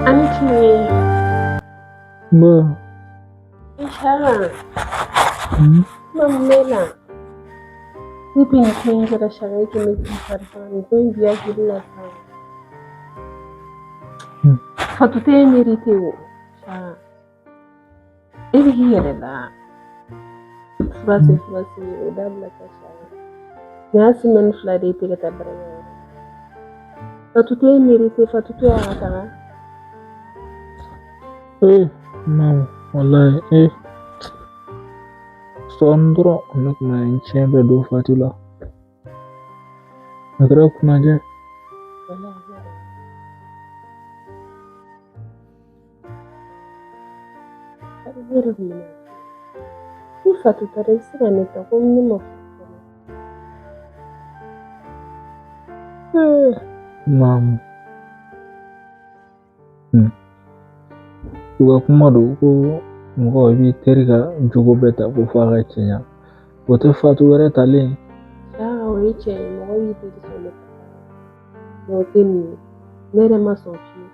Ani tile. Ba. Shara. Mamela. Depuis nin ko in kɛra Shara, e kɛ bɛ k'i fari faga, nin ko in bi hakili la sa. Fatu tɛ e mérité o. Shara. E bɛ k'i yɛrɛ la. Fura se fura se o dabila sa Shara. Nin y'a semaine 2 de ye e tɛ ka taa baarakɛyɔrɔ la. Fatu tɛ e mérité, Fatu to yan ka taga. Eh, mamu, wallahi, eh. Sɔɔni dɔrɔn ne kun bɛ n tiɲɛ bɛɛ don Fatu la. A kɛra kunnajɛ. Wallahi. Ne yɛrɛ kun bɛna ni Fatu taara, i bɛ se ka ne ta komi ne ma furu fɔlɔ. Eh, mamu. U ka kuma don ko mɔgɔ i b'i teri ka jogo bɛɛ ta ko f'a ka cɛɲa. O tɛ Fatu wɛrɛ talen. Aa, o ye tiɲɛ ye, mɔgɔ b'i teri sɔn ne ta. O tɛ nin ye. Ne yɛrɛ ma sɔn fiyewu.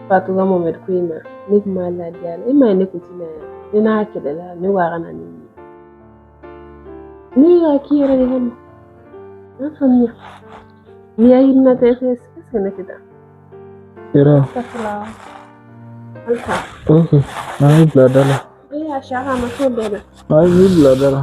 Fatu ka Mohamɛdi ko in ma, ne kun b'a ladiya la. E m'a ye ne kun tɛ na yan. Ne n'a kɛlɛla, ne ko a ka na ne ɲini. Ne y'a k'i yɛrɛ de kama. N y'a faamuya. N'i hakilina tɛ, est ce que ne tɛ taa? Kɛra. Safura. Halisa. Ok, n'an y'i bila da la. E y'a Shaka a ma s'o bɛɛ la. An y'i bila da la.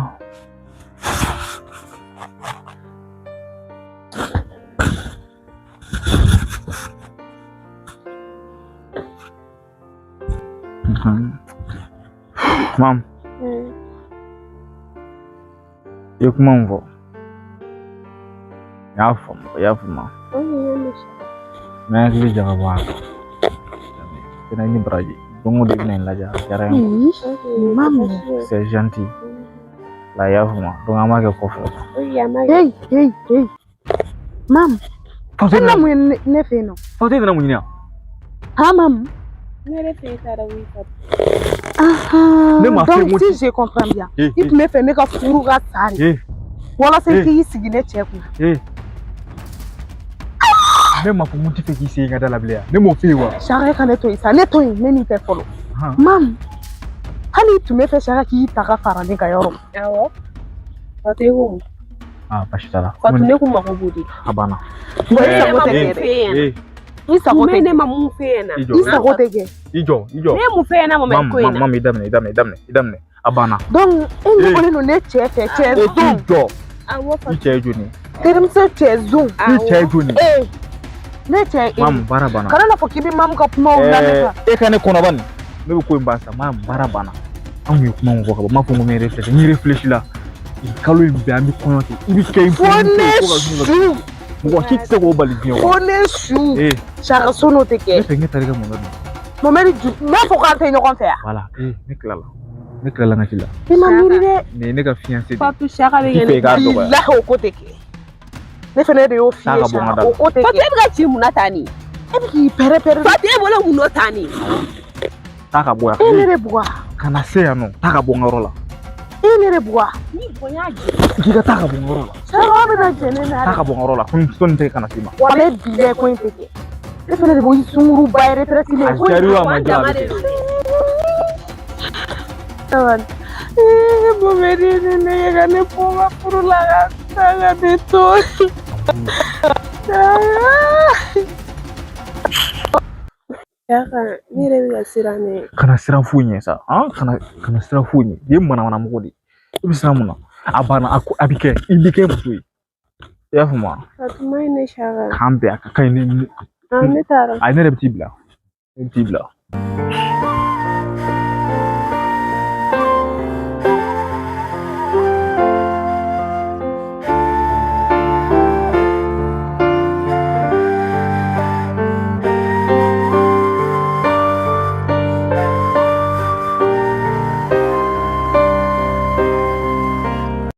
Mam, i ye kuma min fɔ, n y'a faamu, i y'a faamu. O de y'a mɛn Shaka. N bɛ hakili jagabɔ a kan. Fɛnɛ ni baraji. Don o don i bɛna n lajɛ, a diyara n ye. Ayi, mamu. C'est gentil. La i y'a faamu. Donc an b'a kɛ kɔfɛ. Hey, hey, hey. Mamu. E na mun ye ne fɛ yen nɔ? Fatu, e nana mun ɲini yan? Ha, mamu. Ne yɛrɛ fɛ e taara wuli ka Ah, Ne m'a f'i ye donc ko si je comprends bien, Eh, i tun bɛ fɛ ne ka furu ka sa de. Eh, Walasa i Eh. k'i sigi ne cɛ kunna. eh. Ne m'a fɔ mun tɛ fɛ k'i sen ka da la bilen yan. Ne m'o f'i ye wa? Saka, e ka ne to yen sa, ne to yen, ne n'i tɛ fɔlɔ. Han. Mamu, hali i tun bɛ fɛ Saka k'i ta ka fara ne kan yɔrɔ. Awɔ. Fatu, e ko mun? Ah, basi t'a la. Fatu, ne kun mako b'o de la. A banna. Bon, i Ne sago ma tɛ mun kɛ dɛ. f'e ɲɛna? Eh, I sago Mun tɛ bɛ ne kɛ. ma mun f'e ɲɛna? i jɔ. I sago tɛ kɛ. I jɔ, i jɔ. Ne ye mun f'e ɲɛna Mohamɛdi Mam, ko in mam, na? mam, i daminɛ, i daminɛ, i daminɛ, i daminɛ. A banna. Donc e ɲɔgɔnnen don ne cɛ fɛ, cɛ E zon. k'i jɔ. Awɔ I Fatu. cɛ ye joli ye? Terimuso cɛ zon. I cɛ ye joli ye? Ee, ne cɛ ye e. Mamu, baara banna. Kana n'a fɔ k'i bɛ mamu ka kumaw lamɛn sa. E ka ne kɔnɔba nin. Ne bɛ ko in ban sa. Mamu, baara banna. An kun ye kuma min fɔ ka ban, n m'a fɔ ko n bɛ réfléchi. N'i réfléchi la, nin kalo in bɛɛ an bɛ kɔɲɔ kɛ. I bɛ kɛ i Fo ne su. Mɔgɔ si tɛ se k'o bali diɲɛ Fo kɔnɔ. ne su. Eh, Saka, so n'o tɛ ne kɛ. fɛ ne taara i ka Mohamɛdi nɔfɛ. Mohamɛdi ju, n b'a fɔ k'an tɛ ɲɔgɔn fɛ yan. Voilà. Eh, ne tilala. Ne tilala n ka ci la. I ma miiri dɛ. Nin ye ne ka fiancé de ye. Fatu, Shaka bɛ N t'i kɛ fɛ i ne k'a dɔgɔya. Bilahi, o ko tɛ kɛ. Ne fɛnɛ de y'o f'i Taa ye ka bɔ n ka Saka, da la. o ko tɛ Fatu, kɛ. e bɛ ka ci mun na tan nin? E bɛ k'i pɛrɛ-pɛrɛ. Fatu, e bolo mun nɔ tan nin? Taa ka bɔ yan. E ne de bugɔ. Kana se yan nɔ. Taa ka bɔ n ka yɔrɔ la. I ye ne de bugɔ. N'i bugɔ n y'a jɛ. K'i ka taa ka bɔ n yɔrɔ la. Saka bɛna jɛ ne na. Taa ka bɔ n yɔrɔ la ko nin tɛ kana s'i ma. Walayi bilayi ko in tɛ kɛ. Ne fɛnɛ de b'o sunguruba yɛrɛ retraite A diyara o a ma diya a bɛ kɛ. Momɛdi ye ne nɛgɛ ka ne bɔ n ka furu la ka taa ka ne to. Saka ne yɛrɛ bɛ ka siran dɛ. Kana siran foyi ɲɛ sa kana siran foyi ɲɛ i ye manamana mɔgɔ de ye i bɛ siran mun na a banna a ko a bɛ kɛ i bɛ kɛ muso ye i y'a faamu wa. A tun man ɲi ne Saka. K'an bɛn a ka ɲi ne. Ne taara. Ayi ne yɛrɛ bɛ t'i bila ne bɛ t'i bila.